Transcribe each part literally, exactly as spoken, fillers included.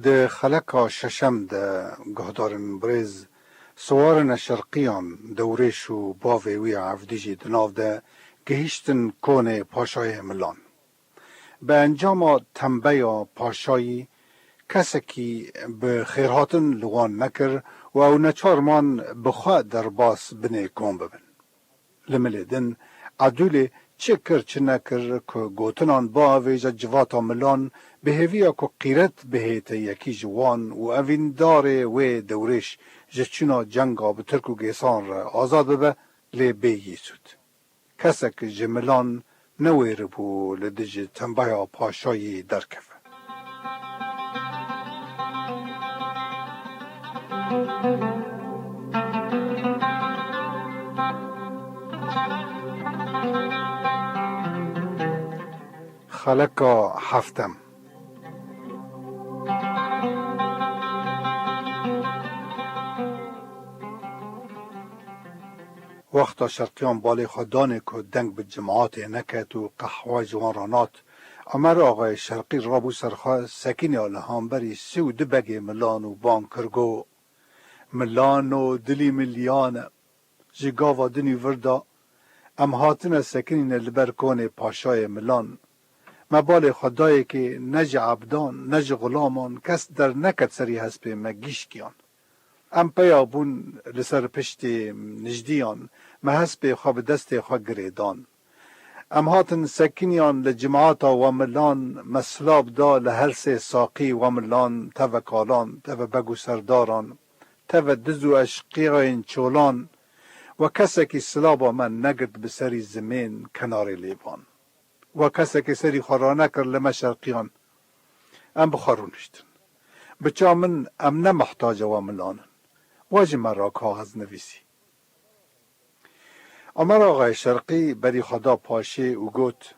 Di xeleka şeşem de guhdarên birêz, siwarine şerqiyan Dewrêş û bavê wî Evdî jî di nav de gihîştin konê paşayê Milan. Bi encama tembeya paşayî kesekî bi xêrhatin li wan nekir û ew neçar man bi xwe derbas binê kon bibin. Li milê din Edûlê çi kir çi nekir ku gotinan biavêje civata Milan bi hêviya ku qîret bihête yekî ji wan û evîndarê wê Dewrêş ji çûna cenga bi Tirk û Gêsan re azad bibe, lê bêyî sûd. Kesek ji Milan newêribû li dijî tembeya paşayî derkeve. Xeleka heftem. Wexta şerqiyan balê xwe danê ku deng bi cimatê neket û qehwe ji wan re nat, Omer Axayê Şerqî rabû ser xwe, sekiniya li hemberî sî û du begê Milan û bang kir, got: "Milano dilî miliyan e. Ji gava din û vir de em hatine sekinîne li ber konê paşayê Milan. Me balê xwe dayê kê ne ji ebdan, ne ji xulaman kes derneket serî hespê me gişkiyan. Em peya bûn li ser piştê nijdiyan, me hespê xwe bi destê xwe girêdan. Em hatin sekiniyan li cimata we Milan, me silav da li her sê saqî we Milan, teve kalan, teve beg û serdaran, teve diz û eşqiyayên çolan, we kesekî silaba me negirt bi serî zimên kenarê lêvan. We kesekî serî xwe ranekir li me şerqiyan. Em bi xwe rûniştin. Bi ça min em ne mihtaca we Milan in. We ji me re kaxez nivîsî." Omer Axayê Şerqî berî xwe da paşê û got: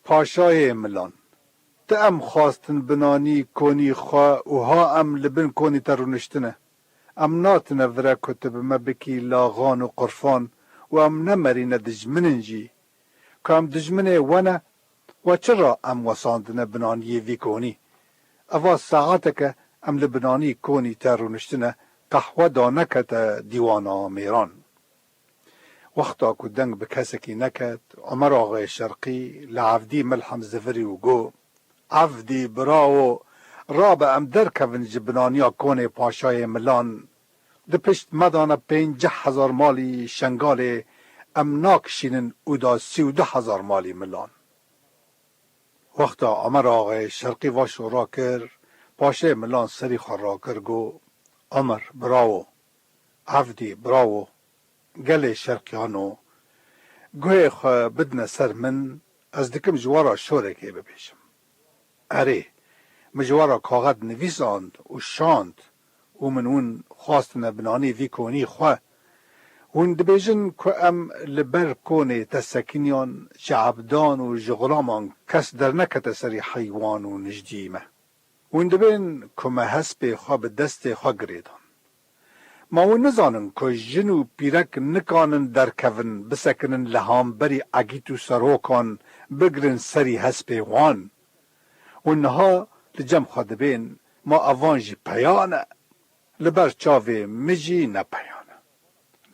"Paşayê Milan, tu em xwastin binanî konî xwe û ha em li bin konî te rûniştine. Em natine vire ku tu bi me bikî laxan û qurfan û em ne merî ne dijmin in jî. Ku em dijminê we ne, we çira em wesandine binaniyê vî konî? Eva saeteke em li binanî konî te rûniştine, qehwe danekete dîwana mêran." Wexta ku deng bi kesekî neket, Omer Axayê Şerqî li Evdî milhem zivirî û got: "Evdî, bravo! Rabe em derkevin ji binaniya konê paşayê Milan. Di pişt me de ne pêncî hezar malî Şengalê em nakişînin û da sî û du hezar malî Milan." Wexta Omer Axayê Şerqî va şora kir, paşê Milan serî xwe rakir, got: "Omer, bravo! Evdî, bravo! Gelê şerqiyano, guhê xwe bidine ser min, ez dikim ji we re şorekê bibêjim. Erê, min ji we re kaxet nivîsand û şand û min hûn xwastine binanî vî konî xwe. Hûn dibêjin ku em li ber konê te sekiniyan, ji ebdan û ji xulaman kes dernekete serî heywan û nijdî me. Hûn dibên ku me hespê xwe bi destê xwe girêdan. Ma hûn nizanin ku jin û pîrek nikanin derkevin, bisekinin li hemberî egît û serokan, bigrin serî hespê wan? Hûn niha li cem xwe dibên, ma evan jî peya ne? Li ber çavê min jî ne peya ne.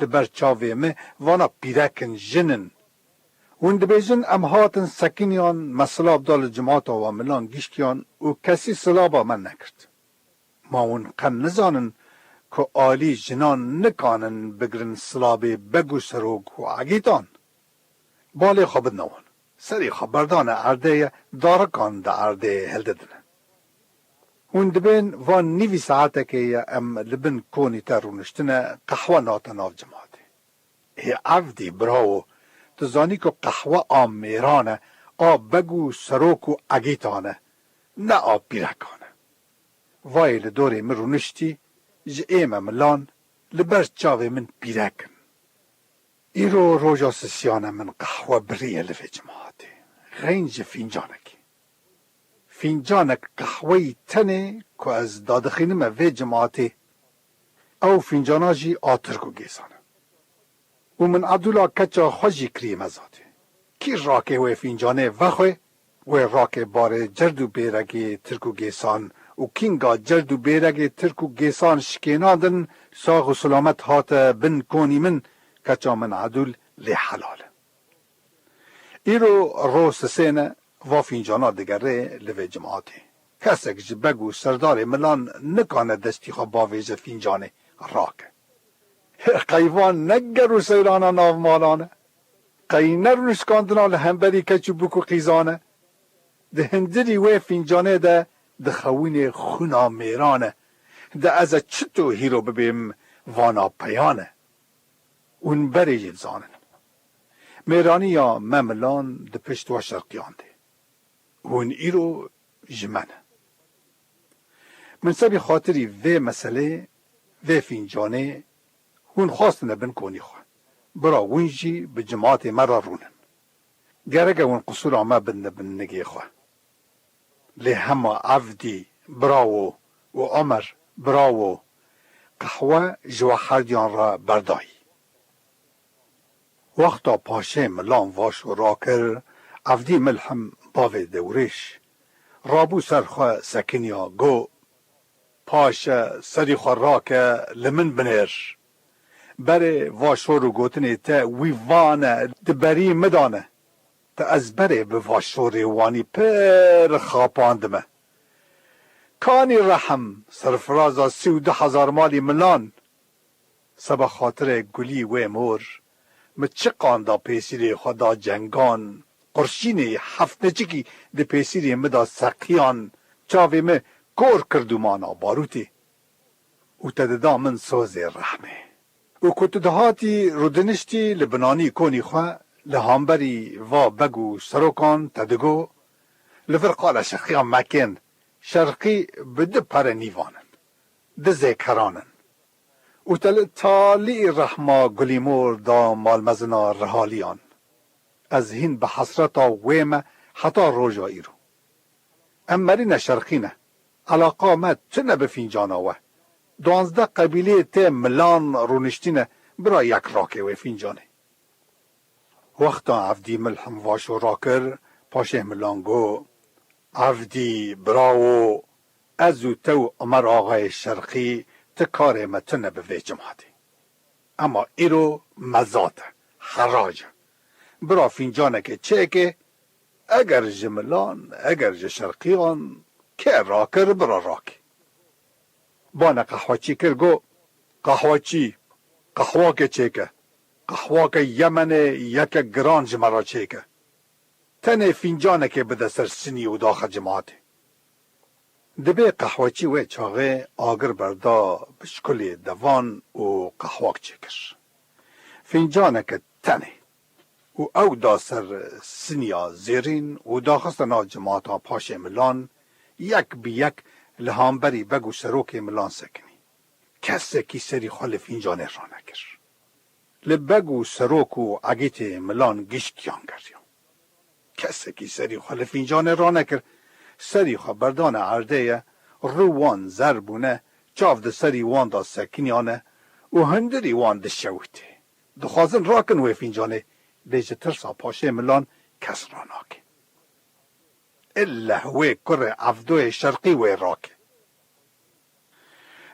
Li ber çavê min vana pîrek in, jin in. Hûn dibêjin, em hatin sekiniyan, me silav da li cimata we milan gişkiyan û kesî silaba me negirt. Ma hûn qe nizanin ku alî jinan nikanin bigrin silabê beg û serok û egîtan? Balê xwe bidine wan. Serê xwe berdane erdê ye, darikan di erdê hildidine. Hûn dibên van nîvî saetekê ye em li bin konî te rûniştine, qehwe nate nav cimatê. Hê Evdî, bravo, tu zanî ku qehwe a mêran e, a beg û serok û egîtan e, ne a pîrekan e. Vayê li dorê min rûniştî, ji ê me milan, li ber çavê min pîrek in. Îro roja sisiyan e, min qehwe biriye li vê cimatê. Xeyn ji fîncanekê. Fîncanek qehweyî tenê ku ez dadixînime vê cimatê, ew fîncana jî a Tirk û Gêsan e. Û min Edûla keça xwe jî kirî me zadê. Kî rakê wê fîncanê vexwe, wê rakê barê cerd û bêregê Tirk û Gêsan û kînga cerd û bêregê tirk û gêsan şikênandin, sax û silamet hate bin konî min, keça min Edûl lê helal e. Îro ro sisên e, va fîncana digere li vê cimatê. Kesek ji beg û serdarê milan nikane destî xwe bavêje fîncanê, rake. Qey van ne ger û seyrana nav malan e. Qey ne rûnişkandina li hemberî keç û bûk û qîzan e. Di hindirî wê fîncanê de dixewînê xwîna mêran e. De ez e çito hîro bibêm vana peyan e. Hûn berê jî dizanin. Mêraniya me milan di pişt we şerqiyandê. Hûn îro ji me ne. Min sebî xatirî vê meselê, vê fîncanê, hûn xwastine bin konî xwe. Bira hûn jî bi cimatê me re rûnin. Gerek e hûn qisûra me bidine bin nigê xwe. Lê hema Evdî, bravo, û Omer, bravo, qehwe ji we herdiyan re berdayî. Wexta paşê milan va şo rakir, Evdî Milhim bavê Dewrêş rabû ser xwe sekiniya, go, Paşe, serî xwe rake, li min binêr. Berê va şor û gotinê te wî vane, di berî min dane. Te ez berê bi va şorê wanî pir xapandime. Kanî rehim, serfiraza sî û du hezar malî milan. Seba xatirê gulî wê mor, min çi qanda pêsîrê xwe da cengan, qurşînê heft neçikî di pêsîrê min da seqiyan, çavê min kor kir dûmana barûtê. Û te dida min sozê rehmê. Û ku tu dihatî rûdiniştî li binanî konî xwe, li hamberî va beg û serokan te digo, li vir qala şerqiyan mekên, şerqî bi du pere nîvan in, du zêkeran in. Û te li talî rehma gulî mor da malmezina rihaliyan. Ez hîn bi hesreta wê me heta roja îro. Em merîne şerqî ne. Elaqa me tune bi fîncana we. Duwazdeh qebîleyê tê milan rûniştîne, bira yek rake wê fîncanê. Wexta Evdî Milhim va şo rakir, paşê milan go, Evdî, bravo, ez û te û Omer Axayê Şerqî ti karê me tune bi vê cimatê. Ema îro mezat e, herac e. Bira fîncanekê çêke, eger ji milan, eger ji şerqiyan, kê rakir bira rake. Bane qehweçî kir, go, Qehweçî, qehwake çêke. Qehwake Yemenê yeke giran ji me re çêke. Tenê fîncanekê bide ser sinî û daxe cimatê. Dibê qehweçî wê çaxê agir berda bişkulê devan û qehwak çêkir. Fîncaneke tenê û ew da ser siniya zêrîn û daxiste nav cimata paşê milan, yek bi yek li hamberî beg û serokê milan sekinî. Kesekî serî xwe li fîncanê ranekir. Li beg û serok û egîtê milan gişkiyan geriya. Kesekî serî xwe li fîncanê ranekir. Serî xwe berdane erdê ye, rû wan zer bûne, çav di serî wan de sekiniyane û hundirî wan dişewitê. Dixwazin rakin wê fîncanê, lê ji tirsa paşê milan kes ranake. Illeh wê kurê Evdoyê Şerqî wê rake.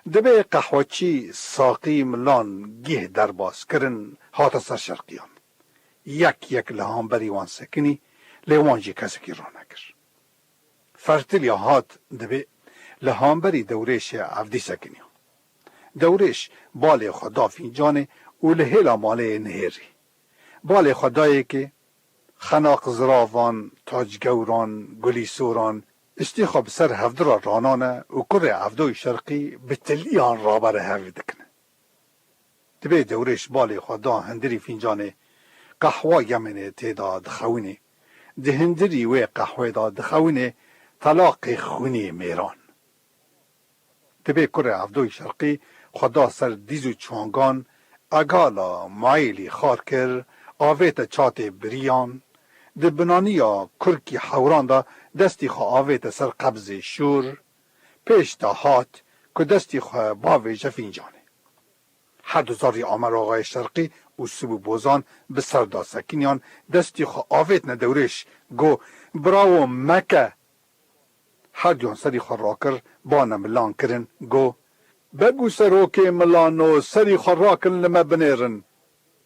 Dibê qehweçî saqî milan gih derbas kirin, hate ser şerqiyan. Yek yek li hamberî wan sekinî, lê wan jî kesekî ranekir. Fertilya hat dibê li hamberî Dewrêşê Evdî sekiniya. Dewrêş balê xwe da fîncanê û li hêla malê nihêrî. Balê xwe dayê kê, xenaq ziravan, tacgewran, gulîsoran, îştî xwe bi ser hevdira ranane û kurê Evdoyê Şerqî bi tiliyan rabere hev dikine. Dibê Dewrêş balê xwe da hindirî fîncanê, qehwa Yemenê tê de dixewinê. Di hindirî wê qehwê de dixewinê telaqê xwînê mêran. Dibê kurê Evdoyê Şerqî xwe da ser dîz û çangan, egala mayîlî xar kir, avête çatê biriyan, di binaniya kurkî hewran de destî xwe avête ser qebzê şûr, pêş de hat ku destî xwe bavêje fîncanê. Her du zarî Amer Axayê Şerqî û Sibû Bozan bi ser da sekiniyan, destî xwe avêtine Dewrêş, go, Bravo, meke! Her duyan serî xwe rakir, bane milan kirin, got, Beg û serokê milano, serî xwe rakin, li me binêrin.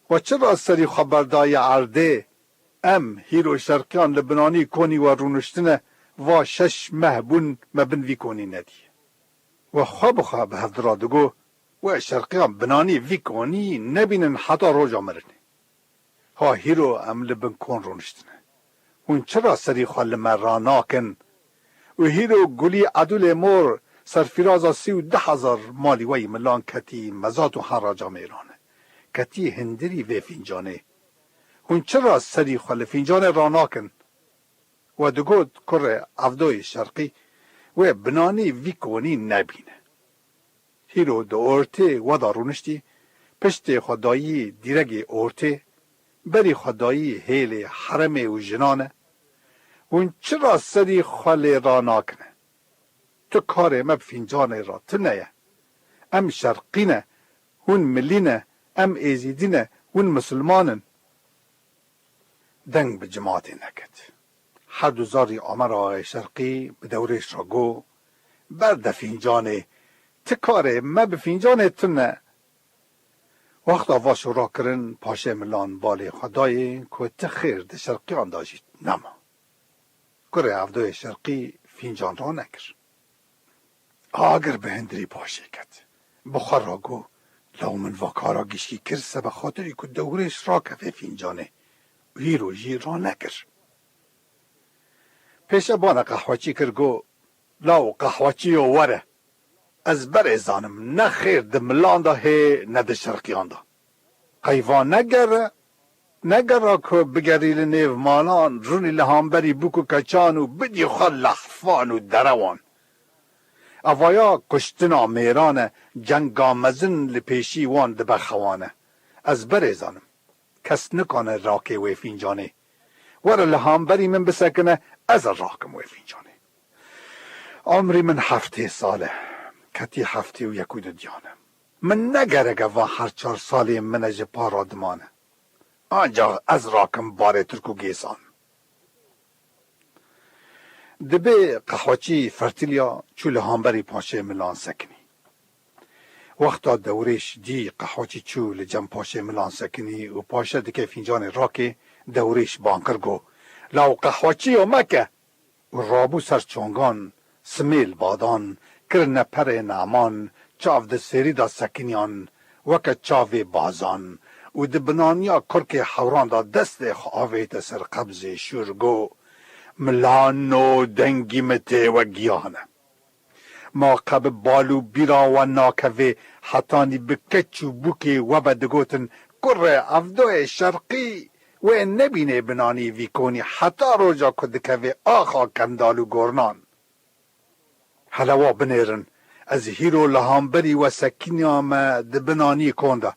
We çira serî xwe berdaye erdê? Em, hîro şerqiyan li binanî konî we rûniştine, va şeş meh bûn me bin vî konî nedî. We xwe bi xwe bi hev dira digot, We şerqiyan binanî vî konî nebînin heta roja mirinê. Ha hîro em li bin kon rûniştine. Hûn çira serî xwe li me ranakin? Û hîro Gulî Edûlê Mor serfîraza sî û du hezar malî we yî milan ketî mezat û heraca mêran e. Ketî hindirî vê fîncanê. Hûn çira serî xwe li fîncanê ranakin? We digot, Kurê Evdoyê Şerqî, wê binanî vî konî nebîne. Hîro di ortê we de rûniştî, piştê xwe dayî dîregê ortê, berî xwe dayî hêlê heremê û jinan e. Hûn çira serî xwe lê ranakine? Tu karê me bi fîncanê re tune ye. Em şerqî ne, hûn milî ne, em êzîdî ne, hûn misilman in. Deng bi cimatê neket. Her du zarî Amer Axayê Şerqî bi Dewrêş re got, Berde fîncanê, ti karê me bi fîncanê tune. Wexta va şûra kirin, paşê milan balê xwe dayê ku ti xêr di şerqiyan de jî nema. Kurê Evdoyê Şerqî fîncan ranekir. Agir bi hindirî paşê ket. Bi xwe re got, Law min va kara gişkî kir sebe xatirî ku Dewrêş rakeve fîncanê û hîro jî ranekir. Pêşe bane qehweçî kir got, Law qehweçiyo were. Ez berê zanim ne xêr di milan de hê ne di şerqiyan de. Qey va negere, negera ku bigerî li nêv malan, rûnî li hamberî bûk û keçan û bidî xwe lehfan û derewan. Evaya kuştina mêran e, cenga mezin li pêşî wan dibe xewan e. Ez berê zanim. Kes nikane rake wê fîncanê. Were li hamberî min bisekine, ez ê rakim wê fîncanê. Umrî min heftê sal e. Ketî heftê û yek û du diyan e. Min ne gerek e van her çar salên min e ji para dimane. Ancax ez rakim barê Tirk û Gêsan. Dibê qehweçî fertiliya çû li hamberî paşê milan sekinî. Wexta Dewrêş dî qehweçî çû li cem paşê milan sekinî û paşe dike fîncanê rakê, Dewrêş bang kir got, Law qehweçiyo meke! Û rabû ser çongan, simêl badan, kirine perê neman, çav di sêrî de sekiniyan, weke çavê bazan û di binaniya kurkê hewran de destê xwe avête ser qebzê şûr got, Milano dengî min tê we giyan e. Ma qe bi bal û bîra we nakevê, hetanî bi keç û bûkê we be digotin, Kurê Evdoyê Şerqî, wê nebînê binanî vî konî heta roja ku dikevê axa Kendal û Gornan. Hele wa binêrin, ez hîro li hamberî we sekiniya me di binanî kon de.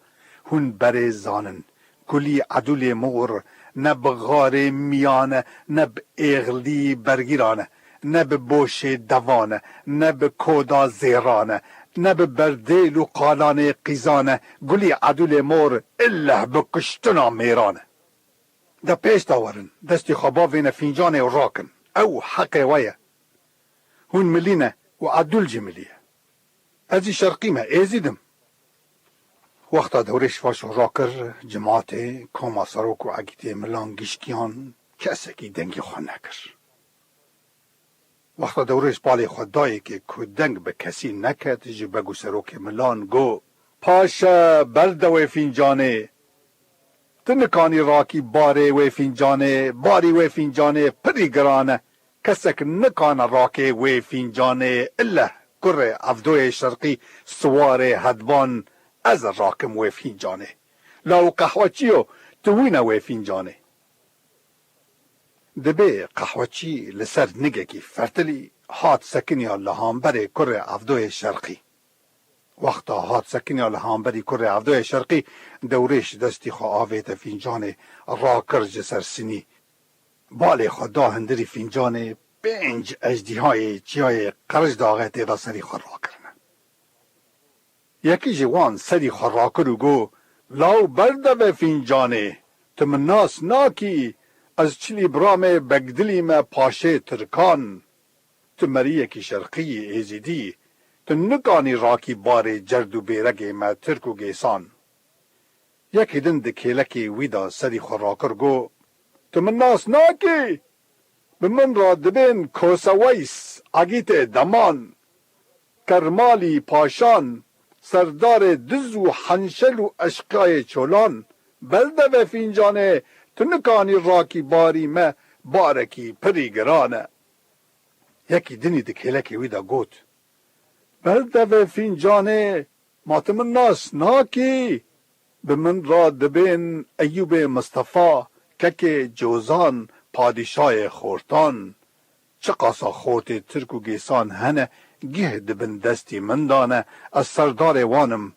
Hûn berê zanin, Gulî Edûlê Mor ne bi xarê miyan e, ne bi êxlî bergîran e, ne bi boşê devan e, ne bi koda zêran e, ne bi berdêl û qalanê qîzan e, Gulî Edûlê Mor illeh bi kuştina mêran e. De pêş de werin, destî xwe bavêne fîncanê û rakin. Ew heqê we ye. Hûn milî ne û Edûl jî milî ye. Ez jî şerqî me, êzîd im. Wexta Dewrêş va şûra kir, cimatê, koma serok û egîtê milan gişkiyan, kesekî dengê xwe nekir. Wexta Dewrêş balê xwe dayê ke ku deng bi kesî neket, ji beg û serokê milan got, Paşe berde wê fîncanê. Tu nikanî rakî barê wê fîncanê, barî wê fîncanê pirî giran e. Kesek nikane rakê wê fîncanê, illeh kurê Evdoyê Şerqî siwarê hedban, ez ê rakim wê fîncanê. Law qehweçiyo, tu wîne wê fîncanê. Dibê qehweçî li ser nigekî fertilî hat sekiniya li hamberê kurê Evdoyê Şerqî. Wexta hat sekiniya li hamberî kurê Evdoyê Şerqî, Dewrêş destî xwe avête fîncanê, rakir ji ser sinî. Balê xwe da hindirî fîncanê, pênc ejdîhayê çiyayê Qericdaxê tê de serî xwe rakirine. Yekî ji wan serî xwe rakir û got, Law berde vê fîncanê, tu min nas nakî, ez çilî biramê Begdilî me paşê Tirkan. Tu meriyekî şerqî yî, êzîdî yî. Tu nikanî rakî barê cerd û bêregê me tirk û gêsan. Yekî din di kêlekê wî de serî xwe rakir, got, Tu min nas nakî? Bi min re dibên Koseweys, Egîtê Deman, Kermalî Paşan, serdarê diz û henşel û eşqiyayê çolan, bel devê Fîncanê, tu nikanî rakî barî me, barekî pirî giran e. Yekî dinî di kêlekê wî de got, Bel devê Fîncanê, ma tu min nas nakî? Bi min re dibên Eyûbê Mistefa, kekê Cozan, padîşayê xortan. Çiqasa xortê tirk û gêsan hene, gih di bin destî min de ne, ez serdarê wan im.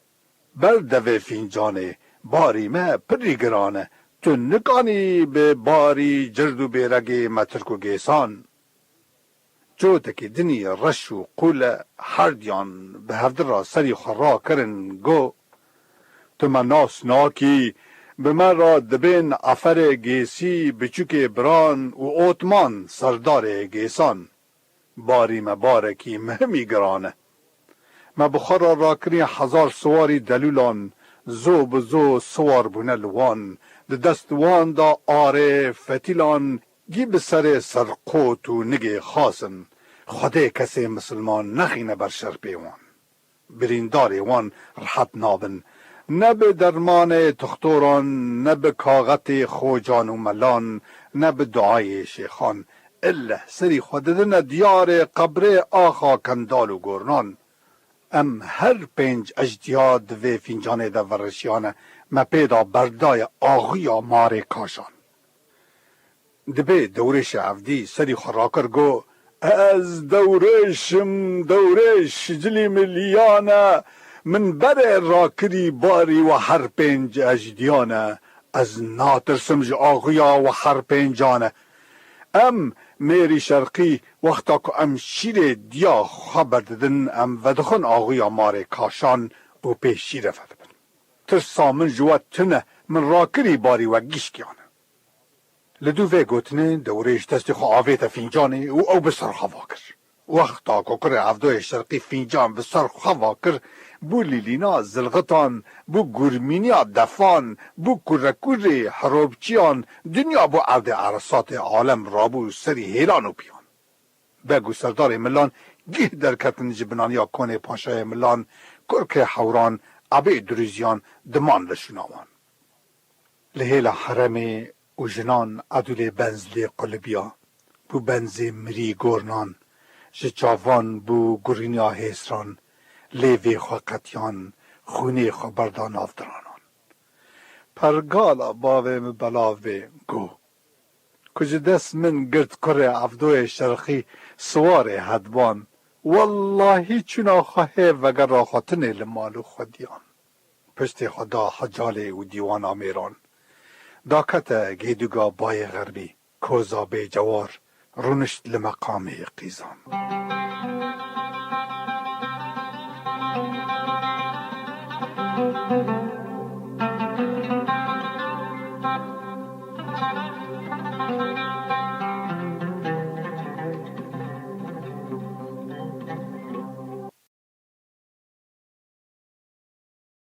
Bel devê Fîncanê, barî me pirî giran e. Tu nikanî bi barî cerd û bêregê me tirk û gêsan. Cotekî dinî reş û qûl e, herdiyan bi hevdi re serî xwe rakirin, got, Tu me nas nakî, bi me re dibên Eferê Gêsî, biçûkê Biran û Otman, serdarê Gêsan. Barî me barekî mihimî giran e. Me bi xwe re rakirî hezar siwarî delûlan, zo bi zo siwar bûne li wan, di dest wan de arê, fetîlan, gî bi serê serqot û nigê xas in. Xwedê kesê misilman nexîne ber şerpê wan. Birîndarê wan rihet nabin. Ne bi dermanê toxtoran, ne bi kaxetê xocan û melan, ne bi duayê şêxan. Illeh serî xwe didine diyarê qebrê axa Kendal û Gornan. Em her pênc ecdiya di vê Fîncanê de vereşiyane, me pê de berdaye axuya marê Kaşan. Dibê Dewrêşê Evdî serî xwe rakir, got, Ez Dewrêş im, Dewrêş cilî min liyan e, min berê rakirî barî we her pênc ecdiyan e. Ez natirsim ji axuya we her pêncan e. Em mêrî şerqî, wexta ku em şîrê diya xwe berdidin, em vedixwin axuya marê Kaşan û pê şîre vedibin. Tirsa min ji we tune, min rakirî barî we gişkiyan e. Li dû vê gotinê Dewrêş destê xwe avête fîncanê û ew bi ser xwe va kir. Wexta ku kurê Evdoyê Şerqî fîncan bi ser xwe va kir, bû lîlîna zilxitan, bû gurmîniya defan, bû kurekurê herobçiyan, dinya bû erdê eresatê, alem rabû serî hêlan û piyan. Beg û serdarê milan gih derketin ji binaniya konê paşayê milan, kurkê hewran, ebê dirûziyan diman li şûna wan. Li hêla heremê û jinan edûlê benz lê qulibiya, bû benzê mirî gornan, ji çavan bû gurîniya hêsran, lêvê xwe qetiyan, xwînê xwe berda nav diranan. Pergala bavê min belav bê, got, ku ji dest min girt kurê Evdoyê Şerqî siwarê hedban, wellahî çûna xwe hê vegera xwe tinê li mal û xwediyan. Piştê xwe da Hecalê û dîwana mêran. Dakete Gêduga Bayê Xerbî, koza bê cewar, rûnişt li meqamê qîzan.